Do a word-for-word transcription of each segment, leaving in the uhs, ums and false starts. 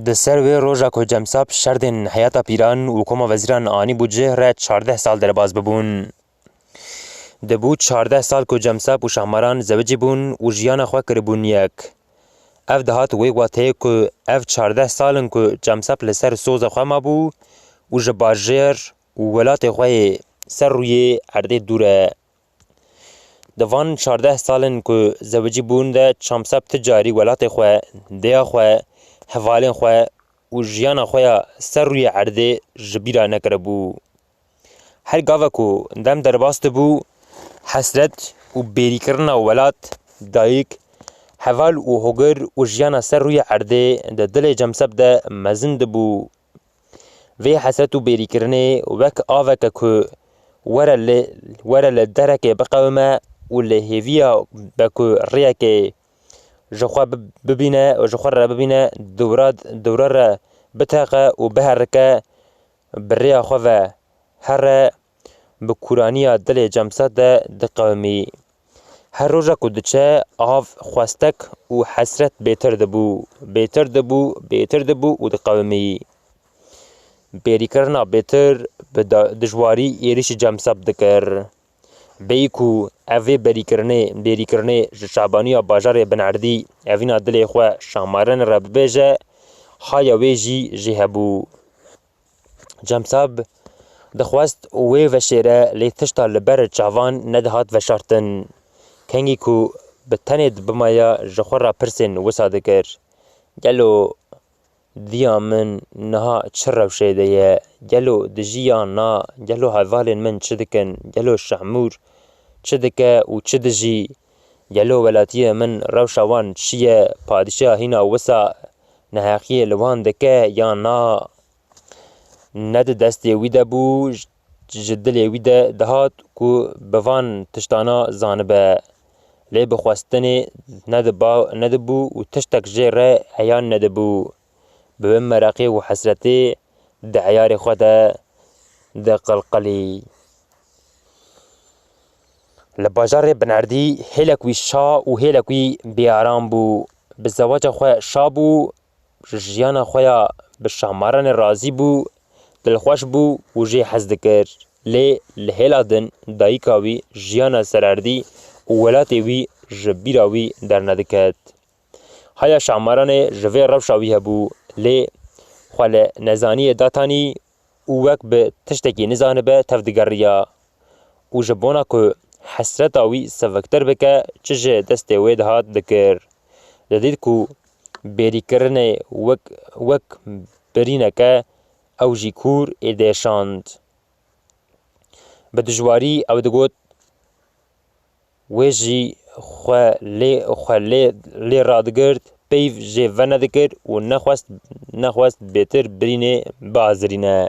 Di ser wê roja ku Cemsap şerdên heyata pîran û koma vezîran anîbû cih re çardeh sal derbas bibûn. Dibû çardeh sal ku Cemsap û Şahmaran zewicî bûn û jiyana xwe kiribûn yek. Ev dihat wê wateyê ku ev çardeh sal in ku Cemsap li ser soza xwe mabû û ji bajêr û welatê xwe yê ser rûyê erdê dûr e. Di van çardeh salên ku zewicî bûn de Çamsap ti carî welatê xwe, dêya xwe, hevalên xwe û jiyana xwe ya ser rûyê erdê ji bîra nekiribû. Her gava ku dem derbas dibû, hesret û bêrîkirina welat, dayik, heval û hogir û jiyana ser rûyê erdê di dilê Cemsep de mezin dibû. Vê hesret û bêrîkirinê wek aveke ku were li, were li derekê biqewime û li hêviya be ku rêyekê ji xwe bi-, bibîne û ji xwe re bibîne, dewra, dewra re biteqe û biherike, bi rêya xwe ve here, bi kûraniya dilê Cemsat de diqewimî. Her roja ku diçe, av, xwestek û hesret bêtir dibû, bêtir dibû, bêtir dibû û diqewimî. Bêrîkirina bêtir bi da-, dijwarî êrîşî Cemsap dikir. Bêyî ku ev vê berîkirinê, bêrîkirinê ji şabaniya bajarê Binerdî evîna dilê xwe Şahmaranê re bibêje, haya wê jî jê hebû. Cemsab dixwest wê veşêre, lê tişta li ber çavan nedihat veşartin. Kengî ku bi tenê dibimaya, ji xwe re pirsên wisa dikir: Gelo diya min niha çi rewşê de ye? Gelo dijî yan na? Gelo hevalên min çi dikin? Gelo Şehmûr çi dike û çi dijî? Gelo welatiyê min rewşa wan çi ye? Padîşah hîna wisa neheqiyê li wan dike yan na? Ne di destê wî de bû, ji dilê wî de dihat ku bi van tiştana zanibe. Lê bi xwestinê nediba, nedibû û tiştek jê re eyan nedibû. Bi wê meraqê û hesretê di eyarê xwe de diqilqilî. Li bajarê Binerdî hêlek wî şa û hêlek wî bêaram bû. Bi zewaca xwe şa bû, ji jiyana xwe ya bi Şahmaranê razî bû, dilxweş bû û jê hez dikir. Lê li hêla din dayika wî jiyana sererdî û welatê wî ji bîra wî dernediket. Haya Şahmaranê ji vê rewşa wî hebû, lê xwe li nezaniyê datanî û wek bi tiştekî nizanibe tev digeriya û ji bona ku hesreta wî siviktir bike, çi ji destê wê dihat dikir. Didît ku bêrîkirinê wek, wek birîneke ew jî kûr ê dêşand. Bi dijwarî ew digot, wê jî xwe lê, xwe lê, lê radigirt, peyv jê venedikir û nexwest, nexwest bêtir birînê biazirîne.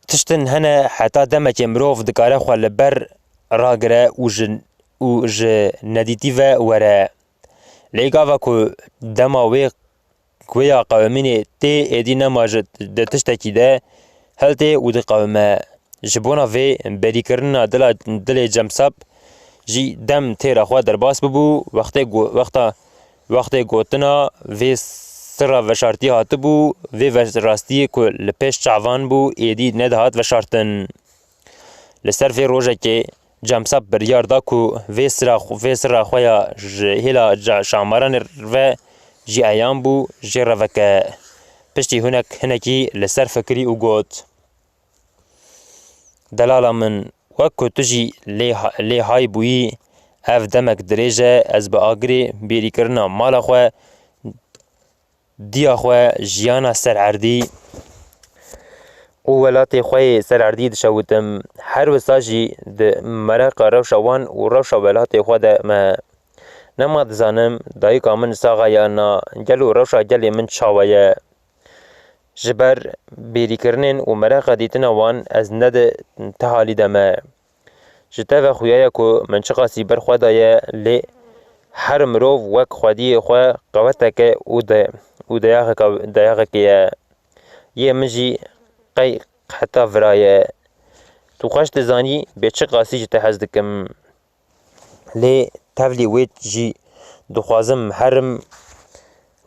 Tiştin hene heta demekê mirov dikare xwe li ber ragire û ji, û ji nedîtî ve were. Lê gava ku dema wê ku ya qewimînê tê êdî nema ji di tiştekî de hiltê û diqewime. Ji bona vê berîkirina dila, dilê Cemsap jî dem têra xwe derbas bibû, wextê go-, wexta, wextê gotina vê sira veşartî hatibû, vê ve-, rastiyê ku li pêş çavan bû, êdî nedihat veşartin. Li ser vê rojekê Cemsap biryar da ku vê sira xwe, vê sira xwe ya ji hêla ca-, Şamaranê ve jî eyan bû, jê re veke. Piştî hinek, hinekî li ser fikirî û got, Delala min, wek ku tu jî lê ha-, lê hay bûyî, ev demek dirêj e, ez bi agirê bêrîkirina mala xwe, diya xwe, jiyana ser erdî û welatê xwe yê ser erdî dişewitim. Her wisa jî di mereqa rewşa wan û rewşa welatê xwe de me. Nema dizanim dayika min sax e ya na, gelo rewşa gelê min çawa ye? Ji ber bêrîkirinên û mereqa dîtina wan ez ne di ti halî de me. Ji te ve xuya ye ku min çiqasî ber xwe daye, lê her mirov wek xwediyê xwe qeweteke û de-, û dayaxeke, dayaxekê ye. Yê min jî qey heta vira ye. Tu xweş dizanî bê çiqasî ji te hez dikim. Lê Tevlî wê jî dixwazim herim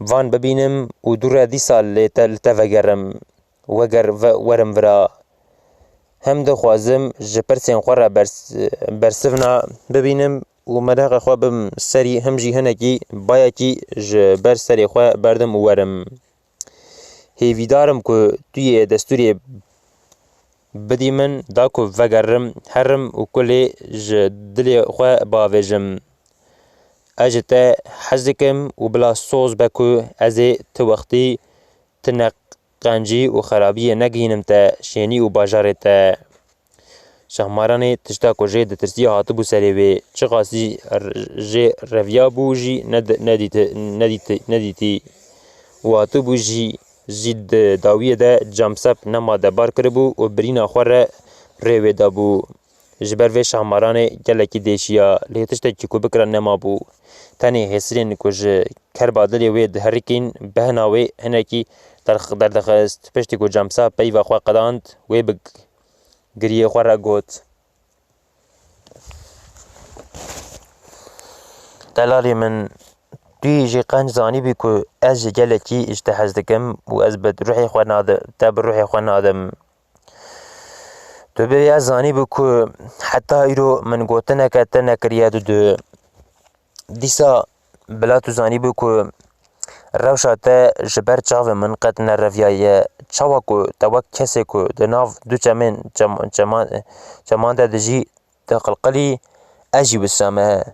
van bibînim û dû re dîsa lê te, li te vegerim. Weger ve, werim vira. Hem dixwazim ji pirsên xwe re bers-, bersivna bibînim û mereqê xwe bim serî, him jî hinekî bayekî ji ber serê xwe berdim û werim. Hêvîdar im ku tu yê destûrê bidî min, da ku vegerim, herim û kulê ji dilê xwe bavêjim. Ez ji te hez dikim û bila soz be ku ez ê ti wextî, ti neqencî û xerabiyê negihînim te şênî û bajarê te. Şahmaranê tişta ku jê ditirsiya hatibû serê wê, çiqasî r-, jê reviyabû jî ned-, nedîti-, nedîti-, nedîtî. Û hatibû jî, jî di dawiyê de camsep nema de bar kiribû û birîna xwe re rê wê dabû. Ji ber vê Şahmaranê gelekî dêşiya, lê tiştekî ku bikira nemabû. Tenê hêsirên ku ji kerba dilê wê diherikîn, behna wê hinekî derx-, derdixist. Piştî ku camsap peyva xwe qedand, wê bi giriyê xwe re got: Delalê min, tu yî jî qenc zanîbû ku ez ji gelekî ji te hez dikim û ez bi ruhê xwe nadi-, te bi ruhê xwe nadim. Tu bi vê zanîbû ku heta îro min gotineke te nekiriye dudu. Dîsa bila tu zanîbû ku rewşa te ji ber çavên min qet nereviyaye. Çawa ku te wek kesê ku di nav du çemên çem-, çeman, çeman de dijî diqilqilî, ez jî wisa me.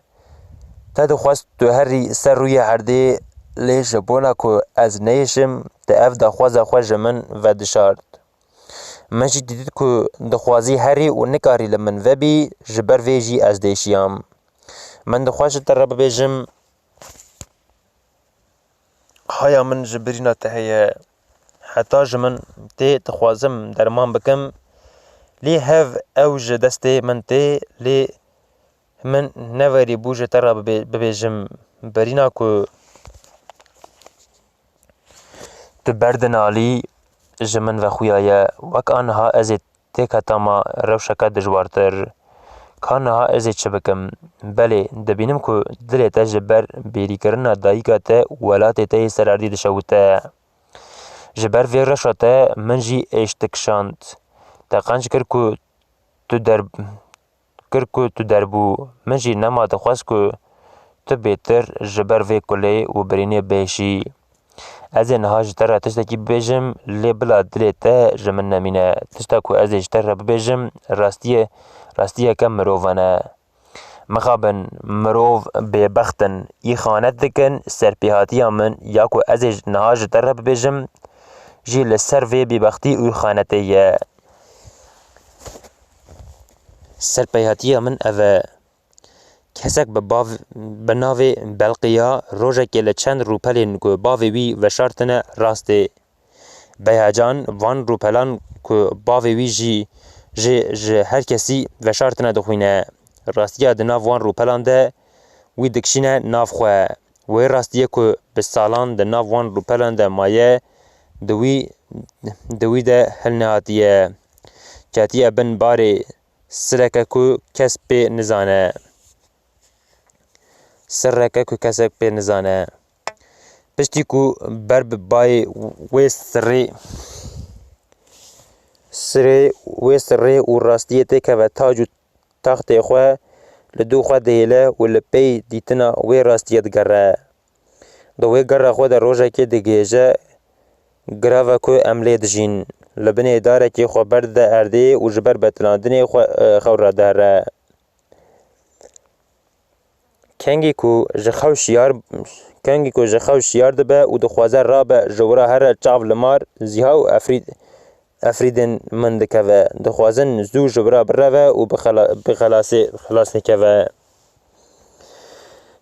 Te dixwest tu herî ser rûyê erdê, lê ji bona ku ez neyêşim, te ev daxwaza xwe ji min vedişart. Min jî dît ku dixwazî herî û nikarî li min vebî, ji ber vê jî ez dêşiyam. Min dixwest ji te re bibêjim, haya min ji birîna te heye. Heta ji min tê dixwazim derman bikim, lê hev ew ji destê min tê, lê min neverî bû ji te re bibê-, bibêjim. Birîna ku tu berdinalî ji min vexuyaye. Wek aniha ez ê têketama rewşeke dijwartir. Ka niha ez ê çi bikim? Belê, dibînim ku dilê te ji ber bêrîkirina dayika te û welatê te yê ser erdî dişewite. Ji ber vê rewşa te min jî êş dikişand. Te qenc kir ku tu der-, kir ku tu derbû. Min jî nema dixwest ku tu bêtir ji ber vê kulê û birînê bihêşî. Ez ê niha ji te re tiştekî bibêjim, lê bila dilê te ji min nemîne. Tişta ku ez ê ji te re bibêjim, rastiyê, rastiyeke mirovan e. Mixabin, mirov bêbext in, îxanet dikin, serpêhatiya min ya ku ez ê niha ji te re bibêjim, jî li ser vê bêbextî û îxanetê ye. Serpêhatiya min ev e. Kesek bi bav-, bi navê Belqiya rojekê li çend rûpelên ku bavê wî veşartine rastê. Bi heyecan van rûpelan ku bavê wî jî jê ji her kesî veşartine dixwîne. Rastiya di nav wan rûpelan de wî dikişîne nav xwe. Wê rastiyê ku bi salan di nav wan rûpelan de maye, di wî, di wî de hilnehatiye. Ketiye bin barê sireke ku kes pê nizane. Sireke ku kesek pê nizane. Piştî ku ber bi bayê wê sirê, sirê wê sirê û rastiyê têkeve tac û taxtê xwe li dû xwe dihêle û li pey dîtina wê rastiyê digere. Di wê gera xwe de rojekê digihêje girava ku em lê dijîn. Li binê darekê xwe berdide erdê û ji ber betilandinê xwe, e, xew radihere. Kengî ku ji xew şiyar, kengî ku ji xew şiyar dibe û dixwaze rabe, ji wira here çav li mar, ziha û efrîd-, efrîdên min dikeve. Dixwazin zû ji wira bireve û bi xela-, bi xelasê, xelas nekeve.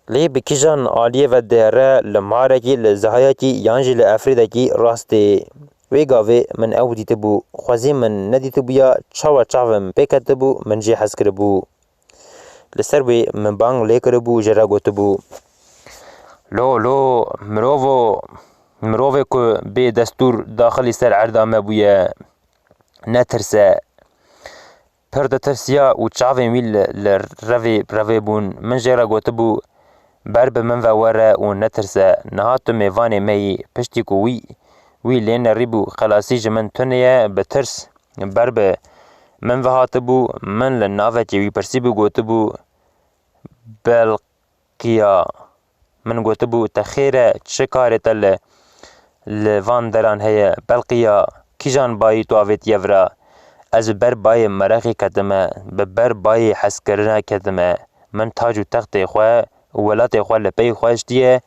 Lê bi kîjan aliyê ve dihere, li marekî, li zihayekî yan jî li efrîdekî rastê. Wê gavê min ew dîtibû, xwezî min nedîtibûya, çawa çavim pê ketibû, min jê hez kiribû. Li ser wê min bang lê kiribû û jê re gotibû: Lo, lo, mirovo, mirovê ku bê destûr daxilî ser erda me bûye, netirse. pir ditirsiya û çavên wî li, li revê, revê bûn. Min jê re gotibû, "Ber bi min ve were û netirse. Niha tu mêvanê me yî." Piştî ku wî, wî lê nerîbû, xelasî ji min tune ye, bi tirs ber bi min ve hatibû. Min li navekê wî pirsîbû, gotibû, "Belqiya." Min gotibû, "Te xêr e, çi karê te li, li van deran heye? Belqiya, kîjan bayî tu avêtiye vira?" Ez bi ber bayê meraqê ketime, bi ber bayê hezkirine ketime. Min tac û textê xwe û welatê xwe li pey xwe hiştiye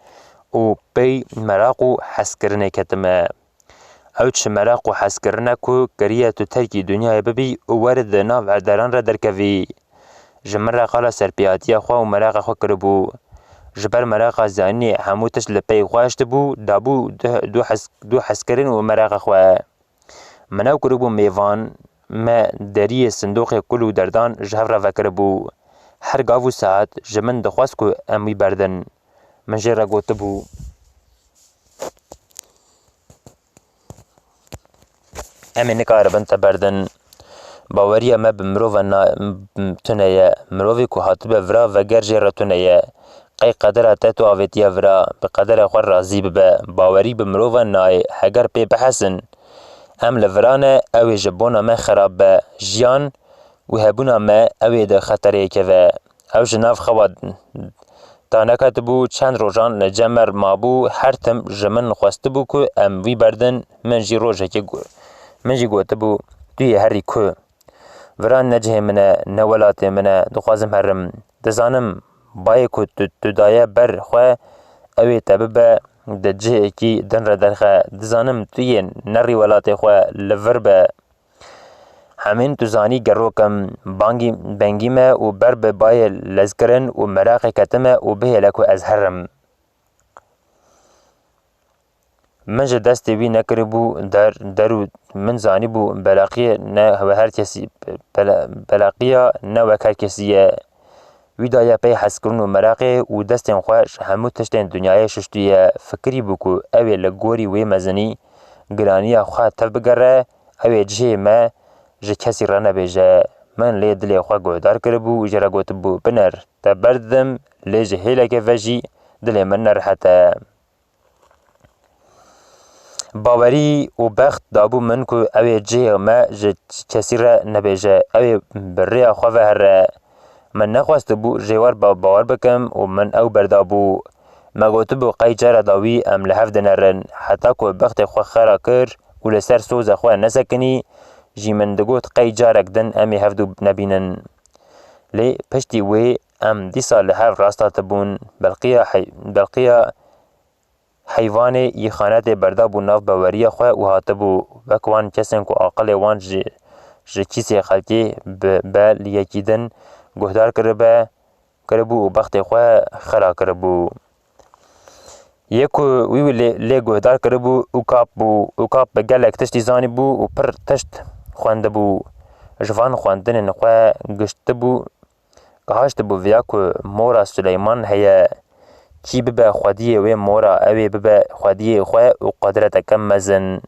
û pey meraq û hezkirinê ketime. Ew çi meraq û hezkirine ku kiriye tu terkî dinyayê bibî û were di nav erderan re derkevî. Ji min re qala serpêhatiya xwe û mereqa xwe kiribû. Ji ber mereqa zanînê hemû tişt li pey xwe hiştibû, dabû du, du hez, du hezkirin û mereqa xwe. Min ew kiribû mêvan, me deriyê sindoqê kul û derdan ji hev re vekiribû. Her gav û saet ji min dixwest ku em wî berdin. Min jê re gotibû, "Em ê nikaribin te berdin." Baweriya me bi mirova na-, tune ye. Mirovê ku hatibe vira veger jê re tune ye. Qey qedera te tu avêtiye vira, bi qedera xwe razî bibe. Bawerî bi mirova nayê. Heger pê bihesin, em li vira ne, ew ê ji bona me xerab be. Jiyan û hebûna me ew ê di xeterê keve. Ew ji nav xewa daneketibû, çend rojan li cem me mabû, her tim ji min xwestibû ku em wî berdin, min jî rojekê gu-, min jî gotibû, "Tu yê herî ku? Vira ne cihê min e, ne welatê min e, dixwazim herim. Dizanim bayê ku tu, tu daye ber xwe, ew ê te bibe di cihekî din re derxe. Dizanim tu yê nerî welatê xwe, li vir be." Hemîn tu zanî gerok im, bangî, bengî me û ber bi bayê lezkirin û meraqê ketime û bihêle ku ez herim. Min ji destê wî nekiribû der, der û min zanîbû belaqiyê ne we her kesî, bela-, belaqiya ne wek her kesî ye. Wî daye pey hezkirin û meraqê û destên xwe ji hemû tiştên dinyayê şuştiye. Fikirî bû ku ew ê li gorî wê mezinî giraniya xwe tev bigere, ew ê cihê me ji kesî re nebêje. Min lê dilê xwe guhdar kiribû û jê re gotibû, "Biner, te berdidim, lê ji hêleke ve jî dilê min nerehet e." Bawerî û bext dabû min ku ew ê cihê me ji kesî re nebêje, ew ê bi rêya xwe ve here. Min nexwestibû jê wer ba-, bawer bikim û min ew berdabû. Me gotibû qey cara dawî em li hev dinerin, heta ku bextê xwe xera kir û li ser soza xwe nesekinî, jî min digot qey carek din em ê hevdû nebînin. Lê piştî wê em dîsa li hev rast hatibûn. Belqiya hey-, Belqiya heywanê îxanetê berdabû nav baweriya xwe û hatibû wek wan kesên ku aqilê wan ji, ji kîsê xelkê bi, be li yekî din guhdar kiribe, kiribû û bextê xwe xira kiribû. Yê ku wî wî lê, lê guhdar kiribû û kap bû û kap bi gelek tiştî zanîbû û pir tişt xwendibû. Ji van xwendinên xwe giştibû, gihaştibû viya ku mora Suleyman heye. Kî bibe xwediyê wê mora, ew ê bibe xwediyê xwe û qudreteke mezin.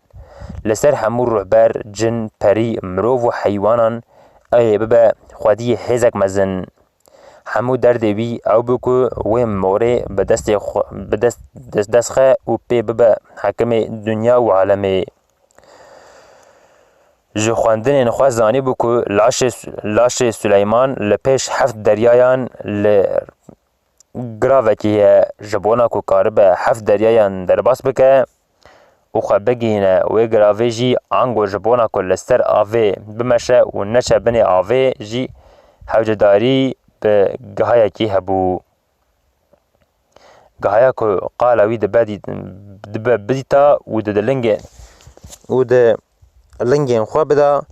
Li ser hemû ruhber, cin, perî, mirov û heywanan ew ê bibe xwediyê hêzek mezin. Hemû derdê wî ew bû ku wê morê bi destê xwe, bi dest, dest, dest xe û pê bibe hekimê dinya û alemê. Ji xwendinên xwe zanîbû ku laşê, laşê Suleyman li pêş heft deryayan li giravekê ye. Ji bona ku karibe heft deryayan derbas bike û xwe bigihîne wê giravê jî, ango ji bona ku li ser avê bimeşe û neçe binê avê jî hewcedarî bi gihayekî hebû. Gihaya ku qala wî dibe dî-, dibe bidîta û di, di lingê-, û di lingên xwe bida,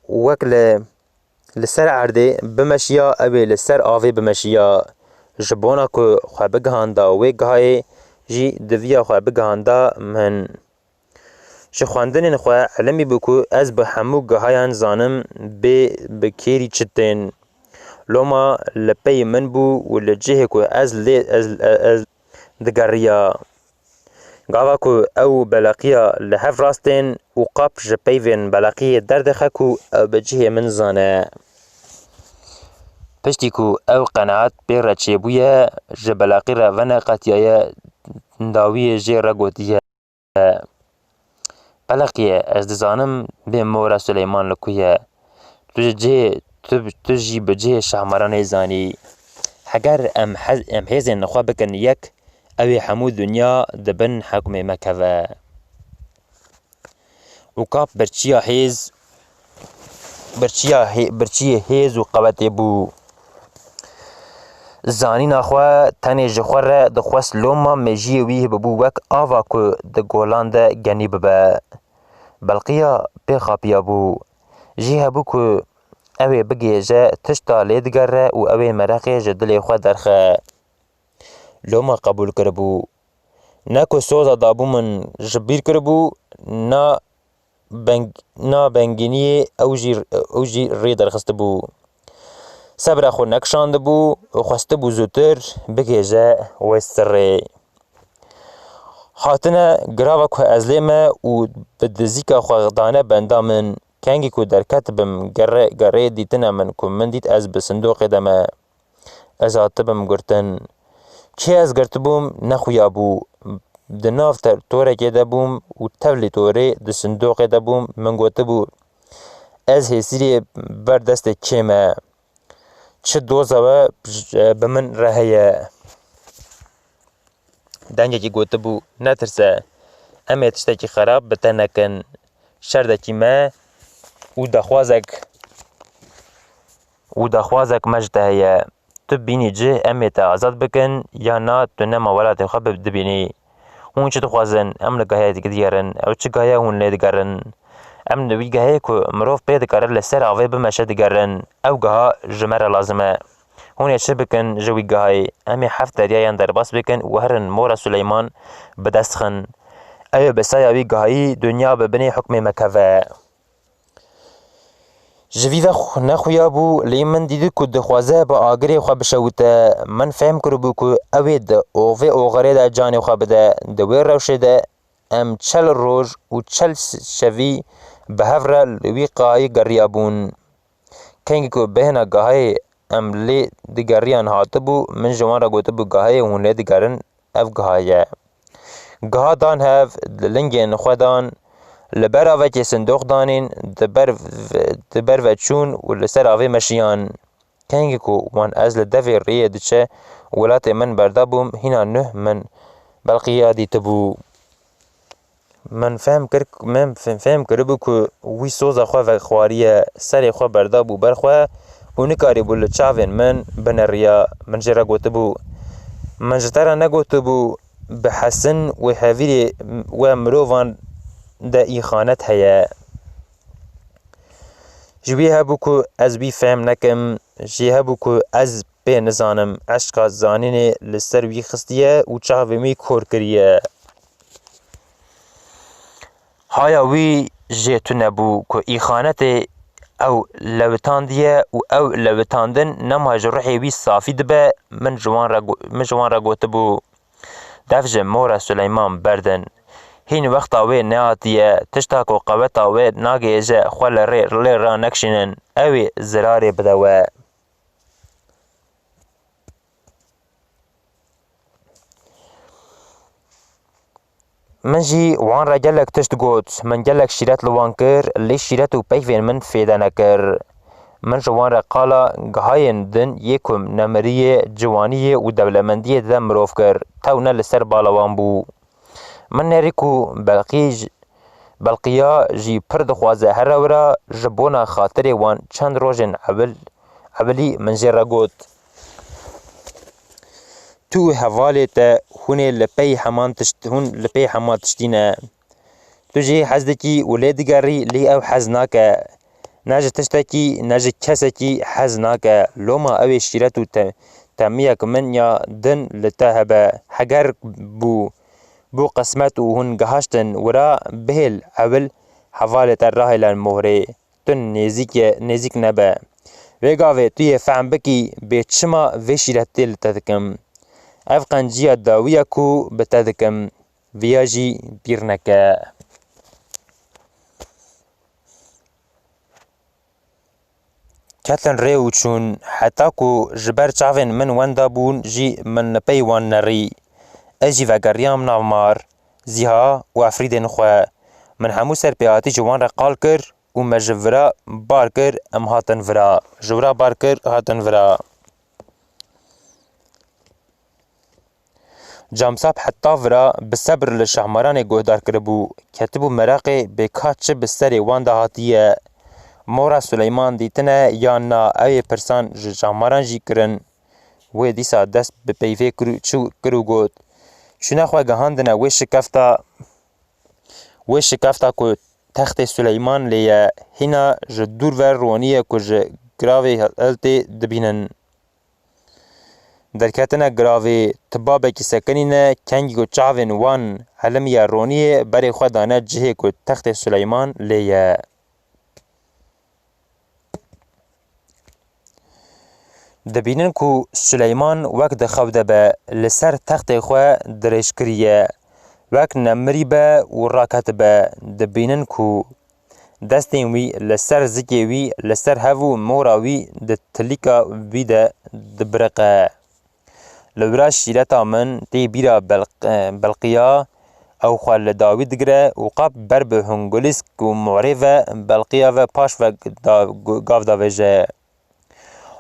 wek li, li ser erdê bimeşiya, ew ê li ser avê bimeşiya. Ji bona ku xwe bigihanda wê gihayê jî diviya xwe bigihanda min. Ji xwendinên xwe ilimî bû ku ez bi hemû gihayan zanim bê bi kêrî çi tên. Loma li pey min bû û li cihê ku ez lê, ez, ez digeriya. Gava ku ew belaqiya li hev rastên û qap ji peyvên belaqiyê derdixe ku ew bi cihê min zane. Piştî ku ew qenaet pê re çêbûye, ji belaqî re veneqetiyaye, dawiyê jê re gotiye, Belaqiye, ez dizanim bê mora Suleyman li ku ye. Tu ji cihê, tu, tu jî bi cihê Şahmaranê zanî. Heger em hez-, em hêzên xwe bikin yek, ew ê hemû dinya di bin hukmê me keve. Û kap birçiya hêz, birçiya hê-, birçiyê hêz û qewetê bû. Zanîna xwe tenê ji xwe re dixwest loma mejiyê wî bibû wek ava ku di golan de genî bibe. Belqiya pê xapiya bû. Jî hebû ku ew ê bigihêje tişta lê digere û ew ê meraqê ji dilê xwe derxe. Loma qebûl kiribû. Ne ku soza dabû min ji bîr kiribû, na beng-, na bengîniyê ew jî, ew jî rê derxistibû. Sebra xwe nekişandibû û xwestibû zûtir bigihêje wê sirrê. Hatine girava ku ez lê me û bi dizîka xwe dane benda min. Kengî ku derketibim gerê, gerê dîtina min ku min dît ez bi sindoqê de me. Ez hatibim girtin. Kê ez girtibûm nexuyabû. Di nav te-, torekê de bûm û tevlî torê di sindoqê de bûm. Min gotibû, ez hêsîrê ber destê kê me. Çi doza we bi min re heye. Dengekî gotibû, netirse, em ê tiştekî xerab bi te nekin. Şerdekî me û daxwazek û daxwazek me ji te heye. Tu bînî cih, em ê te azad bikin, ya na tu nema welatê xwe bi-, dibînî. Hûn çi dixwazin? Em li gehê digerin. Ew çi gehê hûn lê digerin? Em li wî gehê ku mirov pê dikare li ser avê bimeşe digerin. Ew geha ji me re lazim e. Hûn ê çi bikin ji wî gehayî? Em ê heft deryayan derbas bikin û herin mora Suleyman bi dest xin. Ew ê bi saya wî gehayî dinya bi binê hukmê me keve. Ji vî ve xu-, nexuya bû, lê min dîdî ku dixwaze bi agirê xwe bişewite. Min fehm kiribû ku ew ê di ovê oxirê de canê xwe bide. Di wê rewşê de em çel roj û çel s-, şevî bi hev re li wî qayî geriyabûn. Kengî ku bêhna gehayê em lê digeriyan hatibû, min ji wan re gotibû, gehayê hûn lê digerin, ev geha ye. Geha dan hev, li lingên xwe dan, li ber avekê sindoq danîn, di ber v-, di ber ve çûn û li ser avê meşiyan. Kengî ku wan ez li devê rêyê diçe welatê min berdabûm, hîna nuh min Belqiya dîtibû. Min fehm kir, min fe-, fehm kiribû ku wî soza xwe vexwariye, serê xwe berdabû ber xwe û nikarîbû li çavên min bineriya. Min jê re gotibû, min ji te re negotibû bi hesin wê hevîrê we mirovan de îxanet heye. Ji wî hebû ku ez wî fehm nekim, jê hebû ku ez pê nizanim, eşqa zanînê li ser wî xistiye û çavên wî kor kiriye. Haya wî jê tune bû ku îxanetê ew lewitandiye û ew lewitandin nema ji ruhê wî safî dibe, min ji wan re go-, min ji wan re gotibû, dev ji mora Suleyman berdin. Hîn wexta wê nehatiye, tişta ku qeweta wê nagihêje xwe li rê, lê ranekişînin, ew ê zirarê bide we. Min jî wan re gelek tişt got, min gelek şîret li wan kir, lê şîret û peyvên min fêde nekir. Min ji wan re qala gihayên din yê ku nemiriyê, ciwaniyê û dewlemendiyê dide mirov kir, tewne li ser bala wan bû. Min nêrî ku Belqî j-, Belqiya jî pir dixwaze here wira ji bona xatirê wan çend rojên ewil, ewilî min jê re got, tu û hevalê te hûn ê li pey heman tişt-, hûn li pey hema tiştî ne. Tu jê hez dikî û lê digerî, lê ew hez nake. Ne ji tiştekî, ne ji kesekî hez nake. Loma ew ê şîret û te-, temiyek min ya din li te hebe. Heger bû, bû qismet û hûn gihaştin wira, bihêl ewil hevalê te rahêle mohrê. Tu nêzîk ye, nêzîk nebe. Vê gavê tu yê fehm bikî, bê çima vê şîretê li te dikim. Ev qenciya dawî ye ku bi te dikim. viya jî bîr neke. Ketin rê û çûn, heta ku ji ber çavên min wenda bûn jî min li pey wan nerî. Ez jî vegeriyam nav mar, Zîha û Efrîdên xwe. Min hemû serpêhatî ji wan re qal kir û me ji vira bar kir, em hatin vira. Ji wira bar kir, hatin vira. Camsap heta vira bi sebir li Şahmaranê guhdar kiribû, ketibû meraqê bê ka çi bi serê wan de hatiye. Mora Suleyman dîtine yan na, ew ê pirsan ji Şahmaran jî kirin. Wê dîsa dest bi peyvê kir û çi kir û got, Çûne xwe gihandine wê şikefta, wê şikefta ku textê Suleyman lê ye, hîna ji dûr ve roniye ku ji giravê hiltê dibînin. Derketine giravê, ti babekî sekinîne, kengî ku çavên wan helimiye roniyê, berê xwe dane cihê ku textê Suleyman lê ye. Dibînin ku Suleyman wek di xew de be, li ser textê xwe dirêj kiriye. Wek nemirî be û raketibe, dibînin ku destên wî li ser zikê wî, li ser hev û mora wî di tilîka wî de dibiriqe. Li wira şîreta min tê bîra Belq-, Belqiya, ew xwe li dawî digire û qap ber bi hingulîsk û morê ve Belqiya ve paş ve da-, gav davêje.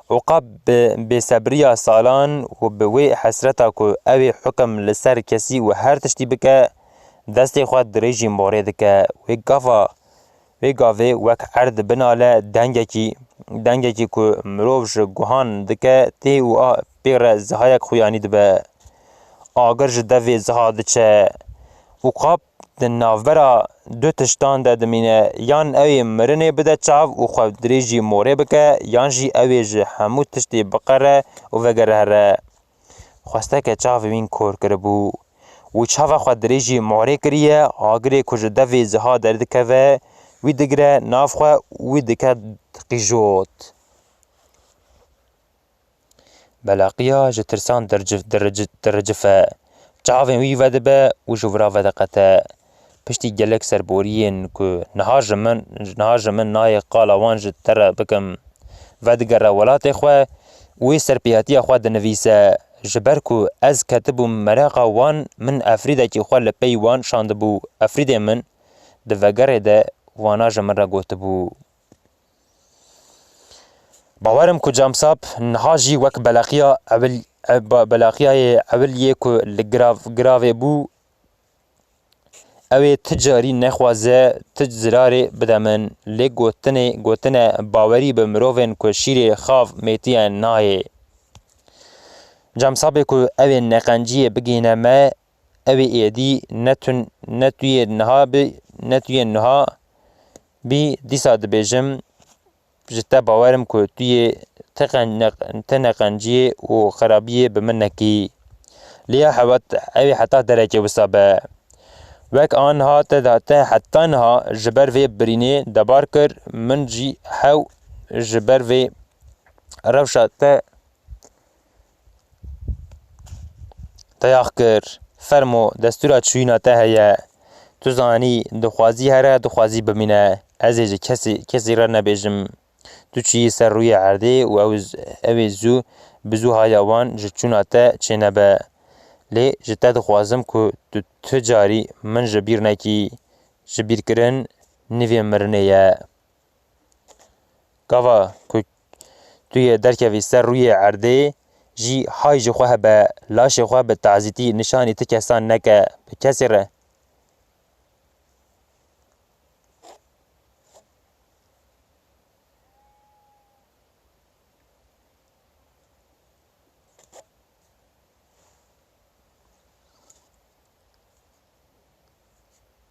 Û qap bi bêsebriya salan û bi wê hesreta ku ew ê hukim li ser kesî û her tiştî bike, destê xwe dirêjî morê dike. Wê gava, wê gavê wek erd binale dengekî, dengekî ku mirov ji guhan dike tê û a pê re zihayek xuyanî dibe. Agir ji devê ziha diçe û qap di navbera du tiştan de dimîne, yan ew ê mirinê bide çav û xwe dirêjî morê bike, yan jî ew ê ji hemû tiştê biqere û vegere here. Xwesteke çavê wîn kor kiribû. Wî çava xwe dirêjî morê kiriye, agirê ku ji devê ziha derdikeve, wî digire nav xwe û wî dike qîjot. Belaqiya ji tirsan dirci-, dirci-, diricife. Çavên wî vedibe û ji wira vediqete. Piştî gelek serboriyên ku niha ji min, niha ji min nayê qala wan ji te re bikim, vedigere welatê xwe û wê serpêhatiya xwe dinivîse. Ji ber ku ez ketibûm meraqa wan, min Efrîdekî xwe li pey wan şandibû. Efrîdê min di vegerê de wana ji min re gotibû. Bawer im ku Camsap niha jî wek belaqiya ewil-, e, ba-, belaqiyayê ewil yê ku li girav-, giravê bû, ew ê ti carî nexwaze ti zirarê bide min. Lê gotinê, gotine bawerî bi mirovên ku şîrê xav mêtiye nayê. Camsapê ku ew ê neqenciyê bigihîne me, ew ê êdî ne tu, ne tu yê niha bî, ne tu yê niha bî, dîsa dibêjim, ji te bawer im ku tu yê ti qen-, neq-, ti neqenciyê û xerabiyê bi min nekî. Lê ya hewet ew ê heta derekê wisa be. Wek aniha te da te heta niha ji ber vê birînê debar kir, min jî hew ji ber vê rewşa te Dayax kir, Fermo, destûra çûyîna te heye. Tu zanî, dixwazî here, dixwazî bimîne. Ez ê ji kesî, kesî re nebêjim. Tu çûyî ser rûyê erdê û ew z-, ew ê zû bi zû haya wan ji çûna te çênebe. Lê ji te dixwazim ku tu tu carî min ji bîr nekî. Ji bîrkirin nîvê mirinê ye. Gava ku tu yê derkevî ser rûyê erdê jî, hay ji xwe hebe, laşê xwe bi tazîtî nîşanî ti kesan neke, bi kesê re.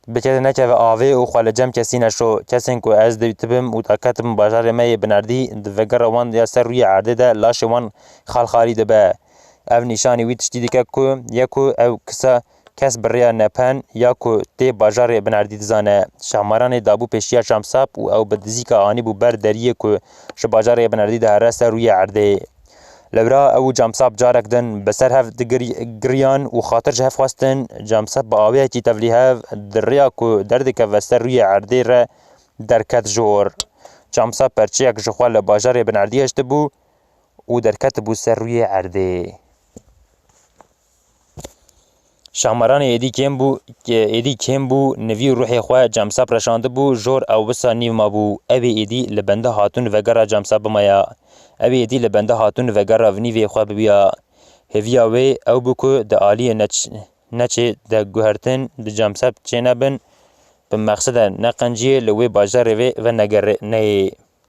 Bi kesê nekeve avê û xwe li cem kesî neşo. Kesên ku ez dîtibim û daketim bajarê me yê binerdî, di vegera wan ya ser rûyê erdê de laşê wan xalxalî dibe. Ev nîşanî wî tiştî dike ku ye ku ew kisa kes bi rêya nepen ya ku tê bajarê binerdî dizane. Şahmaranê dabû pêşiya Şamsap û ew bi dizîka anîbû ber deriyê ku ji bajarê binerdî dihere ser rûyê erdê. Lewra ew û Camsap carek din bi ser hev digiriyan û xatir ji hev xwestin. Camsap bi awiyekî tevlîhev di rêya ku derdikeve ser rûyê erdê re derket jor. Camsap perçeyek ji xwe li bajarê binerdî hiştibû û derketibû ser rûyê erdê. Şahmaranê êdî kêm bû, êdî kêm bû, nivî û ruhê xwe Camsap reşandibû, jor ew wisa nîv mabû. Ew ê êdî li benda hatûn vegera Camsap bimaya. Ew ê êdî li benda hatûn vegera vinîvê xwe bibiya. Hêviya wê ew bû ku di aliyê neç-, neçê de guhertin bi Camsap çênebin, bi mexsede neqenciyê li wê bajarê vê venegere neyê.